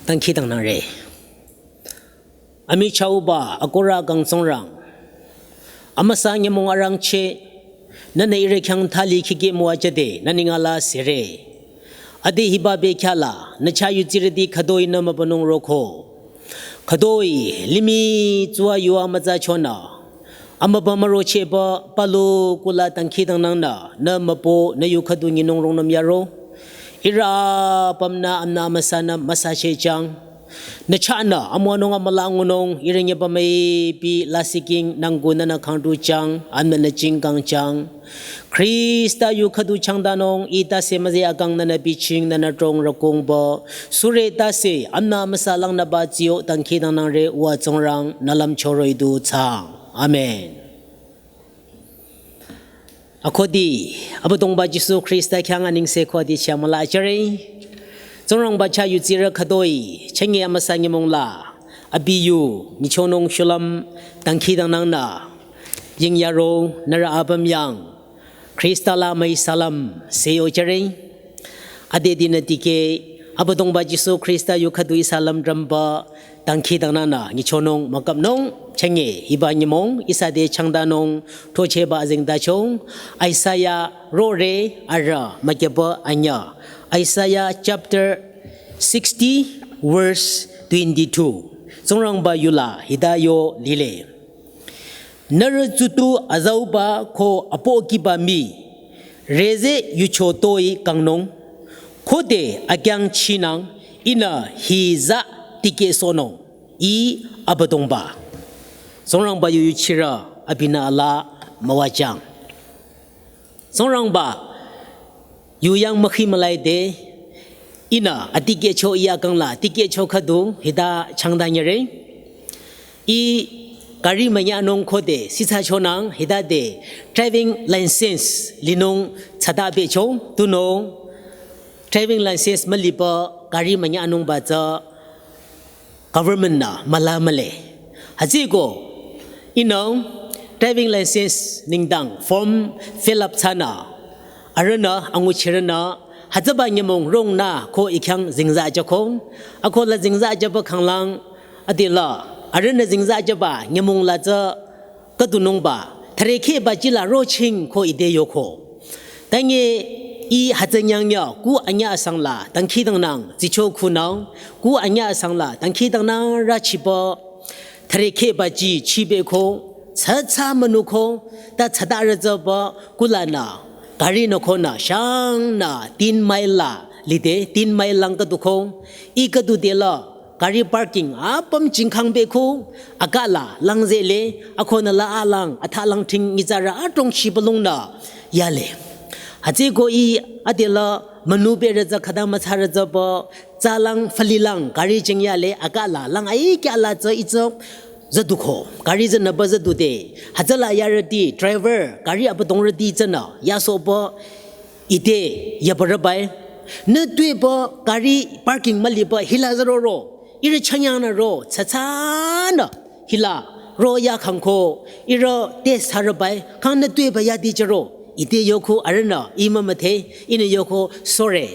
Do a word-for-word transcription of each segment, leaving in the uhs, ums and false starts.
Dangkhidangnangre. Amichahba akohrü kang Tsingrang. Amüsa nyümong arangcheh. Nühnü ihrü khyang thali khikeh müwajüde nü nengla sere. Ade hiba bekhyah la nü chah yudsirüti khütoi nü mübünung roko. Khütoi limih tsuwa yuva mütsachonü. Amübü mürochehba palu kula dangkhidangnangnü nü mübü nü yu khüdu nyinung rungnüm yaro. Ihrü apümnü amnü amüsanü müsachehjang. Nü chahnü amüwanung amüla ngunung ihrü nyübü müipi lasih king nangku nünü khangduchang amnü nü jingkangchang. Khrista yu khüdu changdanung ih tase müzeh akang nünü biching nünü trong rükungba. Sure tase amnü amüsa langnüba tsiyo dangkhidangnangre wa Tsingrang nü lümcho roh-i du thsaang. Amen. Akhudi, Abüdongba Jisu Khrista khyang anengse khudi chah müla jüre. Tsingrangba chah yudsirü khütoi, chenge amüsa nyümong la, abi yu, nyichonung shulüm, dangkhidangnangnü, ying yaro, nührü apüm yang, Khrista la müi salam, seyo jüre. Ade dinü dikeh, Abüdongba Jisu Khrista yu khüdu ih salam ramba, dangkhidangnangnü nyichonung müküpnung chenge hiba nyümong ihsa te changdanung throchehba azengtacho Isaiah rore arüh mükyüba anyüh. Isaiah chapter sixty verse twenty-two. Tsingrangba yula hita yo lile. Nührü tsutu azauba ko apohkiba mii, rezeh yucho toi kangnung, khode akyang chinang, ihnü hi za tikehsohnung, ih Abüdongba. Tsingrangba yu yuchirü abinü alaa müwajüng. Tsingrangba, yu yang mükhi mülaide, ihnü atikehcho ih akang la, atikehcho khüdu, hita changdanyüre. Ih gari münyanung khode, sitsachonang, hitade, driving license, linung tsada becho, tunüo, driving license müliba, gari münyanungba tsü, government nü müla mühle. Hütsüeko, ihnü driving license nengdang form fill up thsanü, arühnü, anguchirünü, hütsüba nyümong rungnü ko ih khyang zingza jüko, ako la zingza jüba khanglang, adila, arühnü zingza jüba nyümong la tsü, khüdunungba, thürekhehba jila roching ko ite yoko. Tange ih hütsünyang ya ku anyüh asang la, dangkhidangnang, zicho khunang, ku anyüh asang la, dangkhidangnang rüchiba, thürekhehba ji chibeko, tsatsa münuko, ta tsada rüzaba, kulanü, gari nü konü, shangnü, tin mile la, lide, tin mile lang khüduko, ih khüdu dela, gari parking apüm jingkhang beko, akala langzele, akonü la alang, athalang ting nyitsarü adrong shibülungnü yale. Hütsüeko ih adela münu berüza khüta mütsarüzaba, tsalang, falilang, gari jing yale, akala lang aikya la tsü itsü, zaduko, gari zanüba zadude, hütsüla yarüti, driver, gari abüdongrüti tsünü, yasoba, ite, yabarübai, nü tuiba, gari parking müliba, hila zaroro, ihrü chanyangnü ro, tsatsanü, hila, ro ya khangko, ihrü te sarübai, khang nü tuiba yadi jüro, ite yoko, arühnü, ih mümüdhe, ihnü yoko, sorry.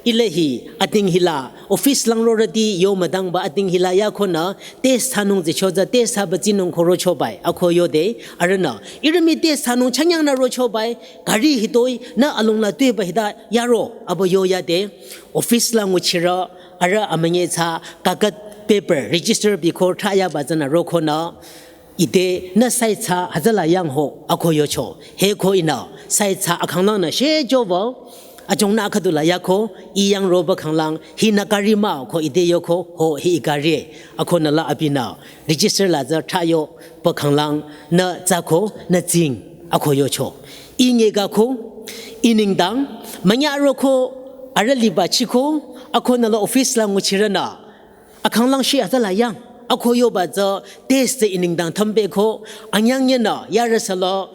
Ih la hi, ating hila, office lang rorüti yo müdangba ating hila yakonü, test thsanung zichotsü, test thsaba tsinung ko rochobai, ako yode, arühnü, ihrü mii test thsanung chanyangnü rochobai, gari hitoi, nü alung la tuiba hita yaro, abo yo yade, office la nguchirü, arüh amünyi tsü, kakat paper, register biko thayaba tsünü rokonü, ite nü sai tsü hütsüla yangho ako yocho. Heko ihnü sai tsü akhanglangnü shejobo. Ajongnü khüdula yako ih yang roba khanglang hinü gari mah ko ite yoko ho hi ih gari. Akonü la abinü register la tsü thayoba khanglang nü tsüko nü tsing ako yocho. Ih ngekako ih nengdang münyaroko arüh liba chiko akonü la office la nguchirünü akhanglang shi hütsüla yang, ako yoba tsü test tsü ih nengdang thambeko, anyangnyünü yarü salo,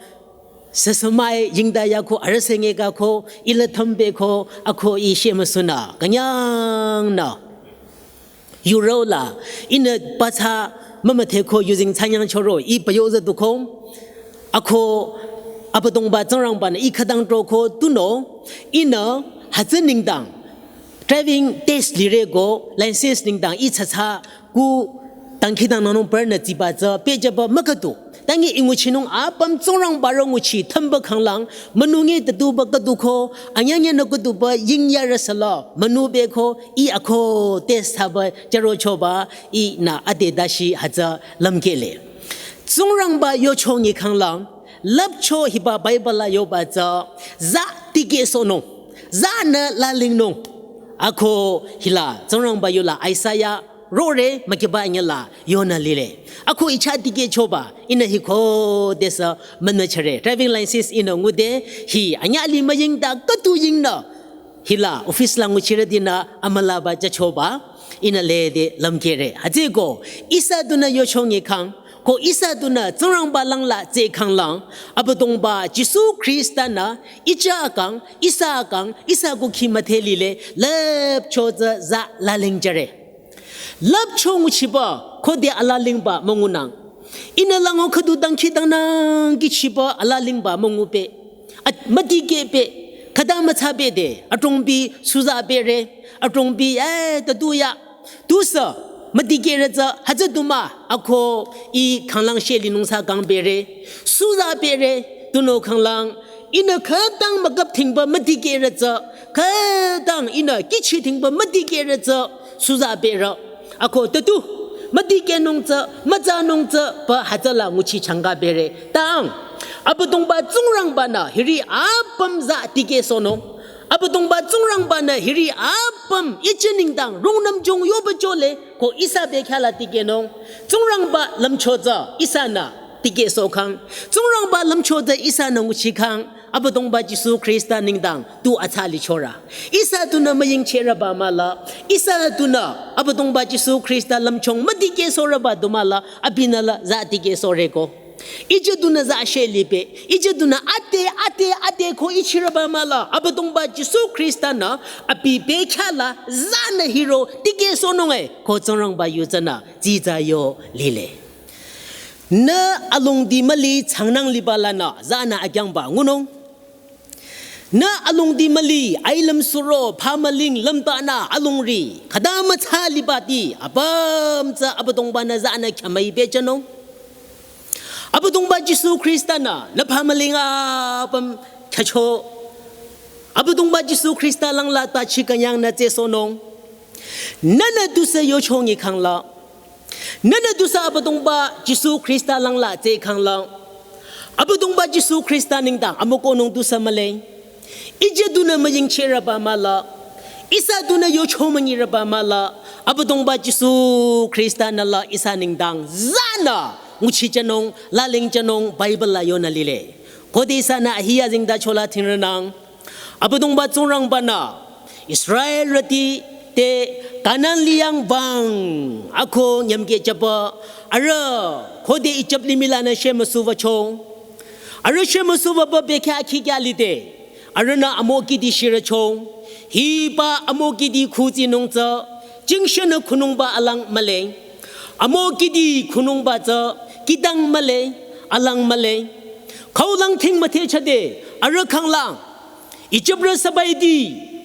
sesemai yingda yako, arüh sengeka ko, ih la thambeko, ako ih shemüsunü, künyangnü. Yuro la, ihnü patsü mümüdheko yuzeng tsanyang choro, ih payo zaduko, ako Abüdongba Tsingrangbanü ih khütang troko tunüo, ihnü hütsü nengdang, Driving test lireko license nengdang ih tsatsa ku dangkhidangnangnung parnü tsiba tsü pehjüba mükhüdu. Tangi ih nguchinung apüm Tsingrangba rü nguchi thümba khanglang münunge tatuba khüdu ko anyanya nü khüduba yingyarü sala münu beko ih ako test thsaba jürochoba ihnü ade dashi hütsü lümkehle. Tsingrangba yochongi khanglang lüpcho hiba Bible la yoba tsü za tikehsohnung, za nü lalingnung. Ako hila Tsingrangba yola Isaiah rore mükiba anyüla yonü lile. Ako icha tikehchoba ihnü hiko desa münüchare. Driving license ihnü ngude hi anyüli müyingda khüdu yingnü hila office la nguchirütinü amülaba jüchoba ihnü lede lümkehre. Hütsüko ihsa dunü yochongi khang ko ihsa dunü Tsingrangba langla tsü khanglang Abüdongba Jisu Khrista-nü icha kang, ihsa kang, ihsa kukhi müdhe lile lüpcho tsü za lalingjüre. Lüpcho nguchiba khode alalingba müngunang. Ihnü lango khüdu dangkhidangnang kihchiba alalingba müngupe. At müdikehpe, khüta mütsa bede, adrongbi suza bere, adrongbi eh tatuya. Tusü müdikehrü tsü hütsü duma ako ih khanglang sheli nungsa kang bere. Suza bere, tunüo khanglang. Ihnü khütang mükap thingba müdikehrü tsü, khütang ihnü kihchi thingba müdikehrü tsü, suza bere. Ako tatu, müdikehnung tsü, mütsanung tsü, pü hütsüla nguchi changa bere. Tang, Abüdongba Tsingrangba-nü hiri apüm za tikehsohnung. Abüdongba Tsingrangba-nü hiri apüm ichi nengdang rungnüm jung yoba jole ko ihsa bekhyah la tikehnung. Tsingrangba lümcho tsü ihsanü tikehsoh khang. Tsingrangba lümcho tsü ihsanü nguchi khang. Abüdongba Jisu Khrista nengdang tu atsa lichore. Ihsa dunü müyingchehrüba mahla. Ihsa dunü Abüdongba Jisu Khrista lümchung müdikehsohrüba du mahla. Abinü la za tikehsohreko. Ije dunü za shelipe, ije dunü ade, ade, ade ko ichirüba mahla. Abüdongba Jisu Khrista-nü abi bekhyah la zanü hiro tikehsohnung-e ko Tsingrangba yu tsünü dsitsa yo lile. Nü alongdi müli changnang liba lanü zanü akyangba ngunung. Nü alongdi müli ailüm suro phamüling lümtanü alongri khüta mütsa libati apüm tsü Abüdongba-nü zanü khyamüi bejünung. Abüdongba Jisu Khrista-nü nü phamüling apüm khyücho. Abüdongba Jisu Khrista langla tachi künyangnü tsehsohnung. Nünü tusü yochongi khangla. Nünü tusü Abüdongba Jisu Khrista langla tseh khangla. Abüdongba Jisu Khrista nengdang amükohnung tusü mühle. Ije dunü müyingchehrüba mahla. Ihsa dunü yocho münyirüba mahla. Abüdongba Jisu Khrista-nü la ihsa nengdang zanü nguchijünung, lalingjünung Bible la yonü lile. Khode ihsanü ahiya zingda chola thingrünang. Abüdongba Tsingrangba-nü Israelrüti te Kanan liyang bang ako nyümkeh jüba arüh khode Ijip limih lanü shemüsuwücho. Arüh shemüsuwüba bekhyah akhi kya lide. Arühnü amokidi shirücho. Hiba amokidi khutsinung tsü jingshenü khunungba alang mühle. Amokidi khunungba tsü kihdang mühle, alang mühle. Khaulang thing müdhe chade arüh khanglang Ijiprü sübaiti,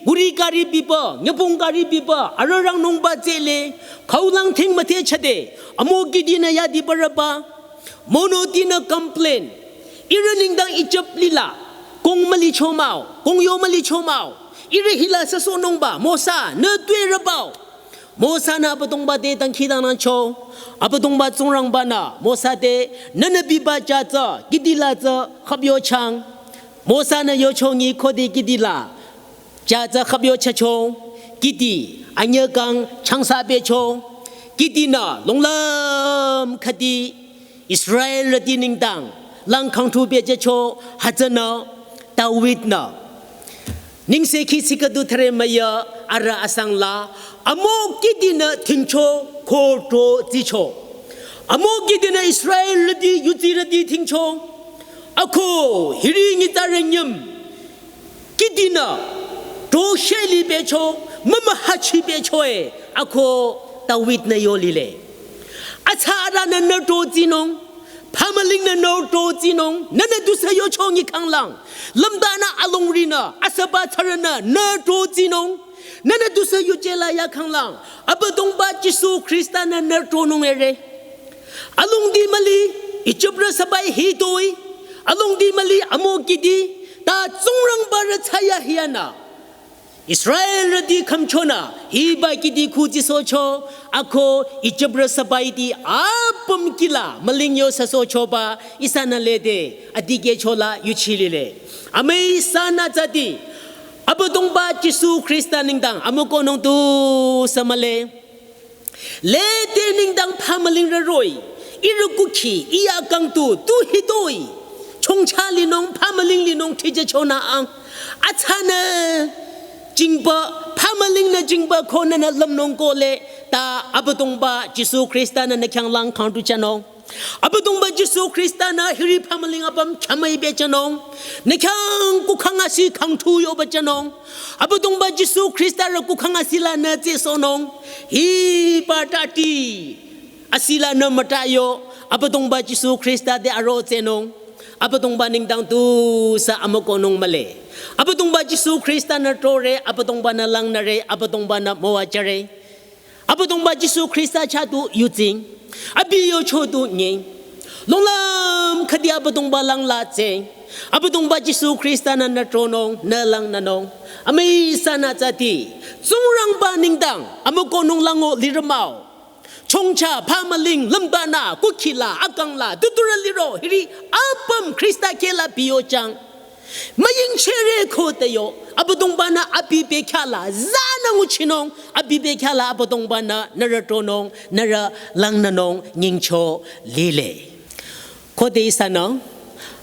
kuri kari biba, nyübong kari biba, arüh rangnungba tsele, khaulang thing müdhe chade, amokidinü yadibarüba, monotinü complain, ihrü nengdang Ijip lila, kong mülicho mah-o, kong yo mülicho mah-o, ihrü hila süsohnungba, Mosa, nü tuerüba-o. Mosa-nü Abüdongba te dangkhidangnangcho, Abüdongba Tsingrangba-nü, Mosa te, nünü biba ja tsü, kihdi la tsü, khüpyochang. Mosa-nü yochongi khode kihdi la, ja tsü khüpyochacho, kihdi, anyü kang, changsa becho, kihdinü, longlüm khüdi, Israelrüti nengdang, lang khangthu bejücho, hütsünü, David-nü. Nengsekhi sikhüdu thüre müya, arüh asang la, amokidinü thingcho, ko to tsicho. Amokidinü Israelrüti, yutsirüti thingcho. Ako, hiri nyitsarü nyüm. Kihdinü, to sheli becho, mümühachi becho e, ako David-nü yo lile. Atsa arühnü nü to tsinung, phamülingnü nü to tsinung, nünü tusü yochongi khanglang. Lümdanü alongrinü, asüba tsarünü nü to tsinung. Nünü tusü yuje la yakhanglang, Abüdongba Jisu Khrista-nü nührü tronung ere. Alongdi müli, Ijiprü sübai hitoi. Alongdi müli amokidi, ta Tsingrangba rü thsayahiyanü Israelrüti khümchonü hiba kidi khu tsisohcho, ako Ijiprü sübaiti apüm kihla müling yo süsohchoba ihsanü lede adikehchola yuchilile. Amüi sanü tsüti, Abüdongba Jisu Khrista nengdang amükohnung tusü mühle. Lede nengdang bhamüling rüroh-i, ihrü kukhi, iya kangtu, tu hitoi. Chongcha linung, bhamüling linung thijüchonü ang. Atsanü jingba, bhamülingnü jingba ko nünü lümnung kohle, ta Abüdongba Jisu Khrista-nü nü khyanglang khangtu thsanung. Abüdongba Jisu Khrista-nü hiri bhamüling apüm khyamüi bejünung. Nü khyang kukhang asi khangtu yoba jünung. Abüdongba Jisu Khrista rü kukhang asi lanü tsisohnung. Hiba tati asi lanü mütayo. Abüdongba Jisu Khrista te aro tsehnung. Abüdongba nengdang tusü amükohnung mühle. Abüdongba Jisu Khrista-nü trore, Abüdongba-nü langnüre, Abüdongba-nü müwajüre. Abüdongba Jisu Khrista chah tu yutsing. Abi yocho tu nying. Longlüm khüdi Abüdongba langla tseng. Abüdongba Jisu Khrista-nü nührü tronung, nührü langnünung. Amüi sanü tsüti, Tsingrangba nengdang amükohnung lango lirü mah-o. Chongcha, bhamüling, lümbanü, kukhila, akangla, tuturü liro, hiri apüm Khrista kehla biyochang. Müyingchehre ko te yo, Abüdongba-nü abi bekhyah la, zanü nguchinung, abi bekhyah la Abüdongba-nü nührü tronung, nührü langnünung, nyingcho lile. Khode ihsanü,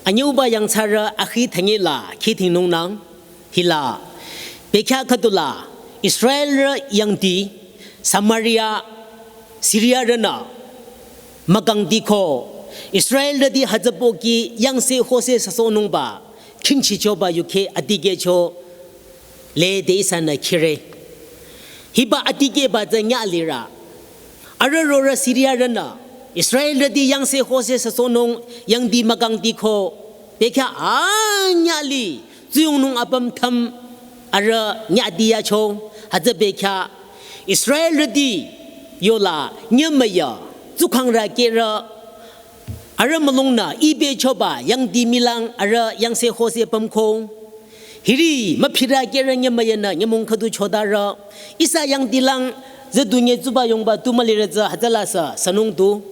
anyüuba yangthsarü akhi thangila, khidhingnungnang, hila, bekhyah khüdula, Israelrü yangdi, Samaria, Siriarünü, mükangdi ko, Israelrüti hütsüpohki yangse hose süsohnungba, khingchichoba yukheh adikehcho lede ihsanü khire. Hiba adikehba tsü nyalirü. Arüh rorüh Siriarünü, Israelrüti yangse hose süsohnung yangdi mükangdi ko, bekhyah anyüh li, tsuyongnung apüm thüm arüh nyadi yacho, hütsü bekhyah, Israelrüti yola nyümüya, tsukhangrü kehrü, arüh mülungnü ibechoba yangdi mülang arüh yangse hose pümko. Hiri müphirü kehrü nyümüyanü nyümong khüdu chodarü. Ihsa yangdilang züdunye tsuba yongba tu mülirü tsü hütsüla sü sünung tu.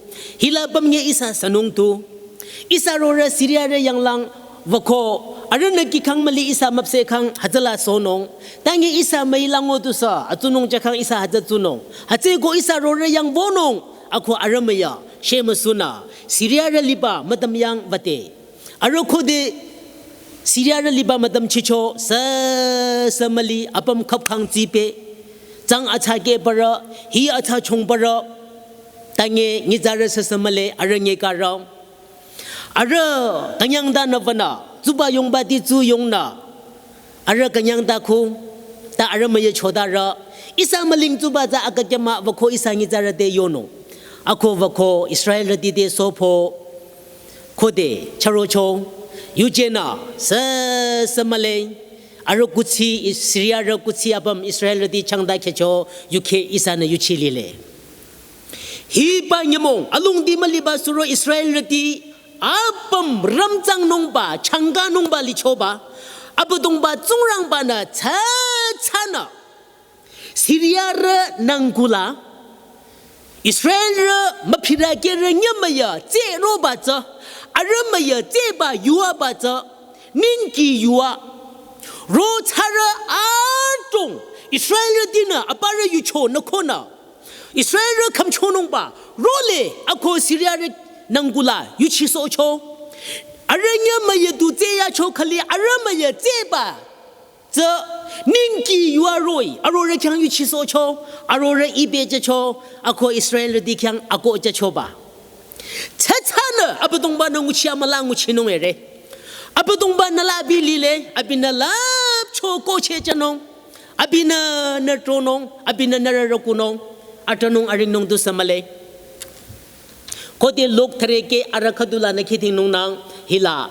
Hila pümnye ihsa sünung tu. Ihsa rorüh Siriarü yanglang wüko. Arühnü kihkhang müli ihsa müpsehkhang hütsüla sohnung. Tange ihsa müilang o tusü atsunung jükhang ihsa hütsü tsunung. Hütsüeko ihsa rorüh yang wünung. Ako arüh müya. Shemüsunü, Siriarü liba müdüm yang wüde. Arüh khode Siriarü liba müdüm chicho, süsü müli, apüm khüpkhang tsipe. Tsang atsa kehbarü, hi atsa chongbarü. Tange nyitsarü süsü mühle, arüh nyekarü. Arüh künyangtanü wünü, tsuba yongbati tsuyongnü. Arüh künyangta khu, ta arüh müya chodarü. Ihsa müling tsuba tsü akükyama wüko ihsa nyitsarü te yonung. Ako wüko Israelrüti te sohpü. Khode, chürocho, yujenü, süsü mühle. Arüh kuthsi, Siriarü kuthsi apüm Israelrüti changta khehcho, yukheh ihsanü yuchilile. Hiba nyümong, alongdi müliba suro Israelrüti, apüm rümtsangnungba, changkanungba lichoba, Abüdongba Tsingrangbanü tsütsünü, Siriarü nangkula, Israelrü müphirü kehrü nyümüya tsü roba tsü, arüh müya tsüba yuaba tsü, ningki yua. Ro tsarü adrong, Israelrütinü aparü yucho nü konü. Israelrü khümchonungba, role ako Siriarü nangkula yuchisohcho. Arüh nyümüya du tsüyacho khali, arüh müya tsüba tsü ningki yua roh-i, arorüh khyang yuchisohcho, arorüh ibejücho, ako Israelrüti khyang akohjüchoba. Tsütsünü Abüdongbanü nguchi amüla nguchinung ere. Abüdongbanü la abi lile, abinü lüpcho kohchehjünung, abinü nütronung, abinü nürürükunung, atronung aringnung tusü mühle. Khode Luk thüreke arüh khüdulanü khidhingnungnang hila.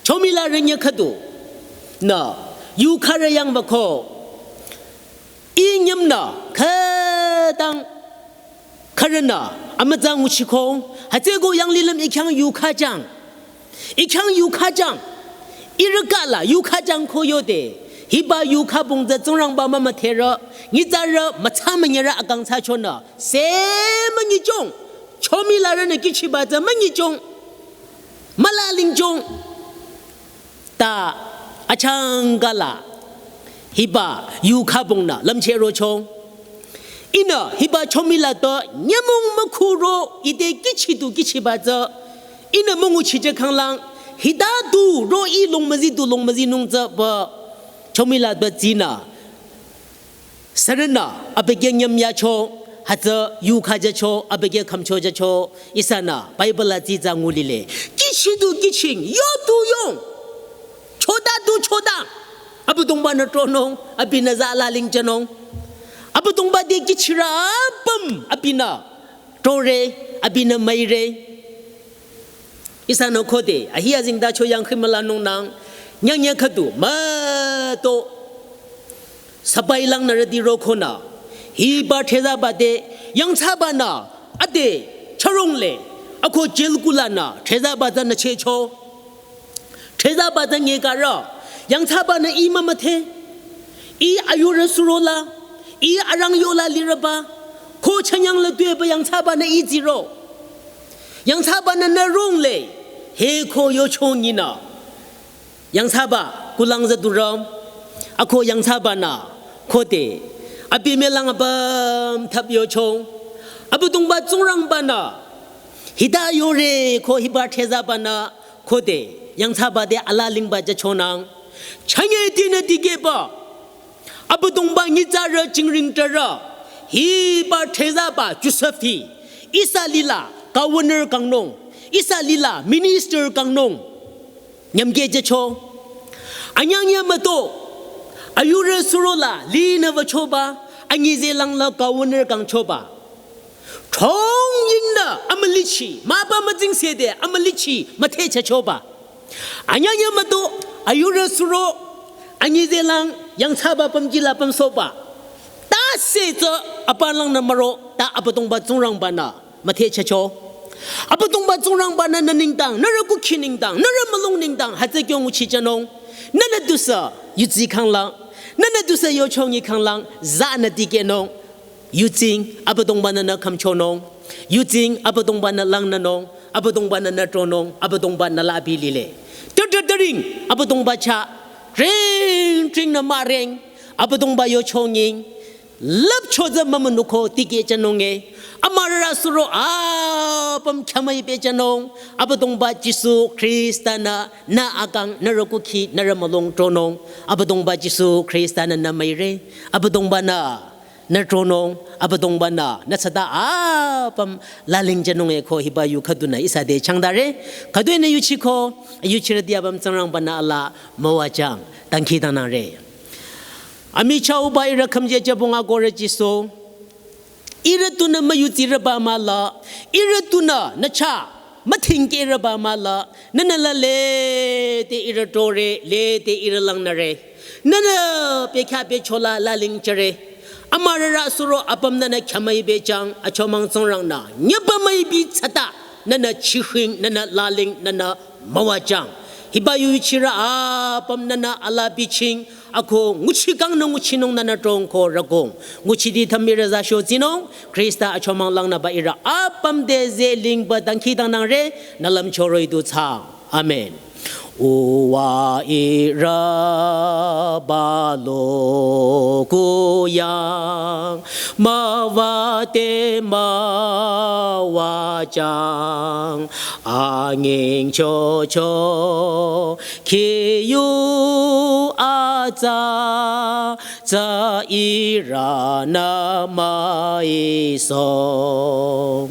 Chomila rünye khüdu. Nü, yukharü yangba ko. I nyümnü khütang khürünü amütsa nguchiko, hütsüko yanglilüm I khyang yukhajang. I khyang yukhajang. Ihrü kala yukhajang ko yode. Hiba yukhabong tsü Tsingrangba mümüdherü, nyitsarü mütsa münyerü akang thsachonü, se münyichong, chomilarünü kihchiba tsü münyichong, mülalingjong. Ta achangkala hiba yukhabongnü lümchehrocho. Ihnü hiba chomila to nyümong mükhuro ite kihchidu kihchiba tsü. Ihnü münguchijü khanglang, hita du ro I longmüzi du longmüzinung tsü ba chomila to tsinü. Sürünü abükyü nyüm yacho, hütsü yukhajücho, abükyü khümchojücho, ihsanü Bible la tsitsa ngulile. Kihchidu kihching, yodu yong. Choda du choda. Abüdongbanü tronung, abinü za lalingjünung. Abüdongba te kihchirü apüm, abinü trore, abinü müire. Ihsanü khode, ahi azengtacho yangkhi mülanungnang, nyangnyü khüdu, müto. Sabai langnürüti rokonü, hiba thsüzaba te, yangthsabanü, ade, charongle, ako jail kulanü, thsüzaba tsünü chehcho. Thsüzaba tsü nyekarü, yangthsabanü I mümüdhe, I ayurü surola, I arang yola lirüba, ko chanyang la tuepü yangthsabanü I tsiro. Yangthsabanü nü rongle, he ko yocho nyinü. Yangthsaba kulang za durüm, ako yangthsabanü, khode, abi mülang apüm thap yocho. Abüdongba Tsingrangbanü, hita yore ko hiba thsüzabanü, khode, yangthsaba te alalingba jüchonang. Chanye tinü dikehba. Abüdongba nyitsarü jingring trarü, hiba thsüzaba Joseph hi, ihsa lila governor kangnung, ihsa lila minister kangnung, nyümkeh jücho. Anyangnyü müto, ayurü surola linü wüchoba, anyize langla governor kangchoba. Thong yingnü amülichi, maba mütsingse de amülichi müthehchehchoba. Anyangnyü müto, ayurü suro, anyize lang, yangthsaba pümjila pümsohba. Ta se tsü apalangnü müro, ta Abüdongba Tsingrangbanü müthehchehcho. Abüdongba Tsingrangbanü nü nengdang, nührü kukhi nengdang, nührü mülung nengdang, hütsü kyo nguchijünung. Nünü dusü, yudsi khanglang, nünü dusü yochongi khanglang, zanü dikehnung. Yutsing Abüdongbanü nü khümchonung. Yutsing Abüdongbanü langnünung. Abüdongbanü nü tronung. Abüdongbanü la abi lile. Tütütüring Abüdongba chah. Ring ring nü müreng. Abüdongba yochonging. Lüpcho tsü mümünuko tikehjünunge. Amürarü suro apüm khyamüi pehjünung. Abüdongba Jisu Khrista-nü nü akang nührü kukhi nührü mülung tronung. Abüdongba Jisu Khrista-nü nü müire. Abüdongbanü nü tronung, Abüdongbanü nü tsata apüm lalingjünunge ko hiba yu khüdunü ihsa te changdare. Khüdu-i nü yuchiko, yuchirüti apüm Tsingrangbanü ala müwajüng, dangkhidangnangre. Amichahba ihrü khümjejübong akohrü Jisu. Ihrü tunü müyuchirüba mahla, ihrü tunü nü chah müthingkehrüba mahla, nünü la lede ihrü tore, lede ihrü langnüre. Nünü pekha pechola lalingjüre. Amürarü suro apüm nünü khyamüi pehjüng, achomang Tsingrangnü. Nyüba müipi tsata, nünü chihing, nünü laling, nünü müwajüng. Hiba yuchirü apüm nünü ala bichieng, ako nguchikangnü nguchinung nünü tongko rükong. Nguchiti thümirü za shotsinung, Khrista achomang langnüba ihrü apüm te zelingba dangkhidangnangre, nü lümcho roh-i du thsaang. Amen. Uwa ihrü balo kuyang, müwate müwajüng, anyingchocho, khiyu atsa, tsü ihrünü müisong.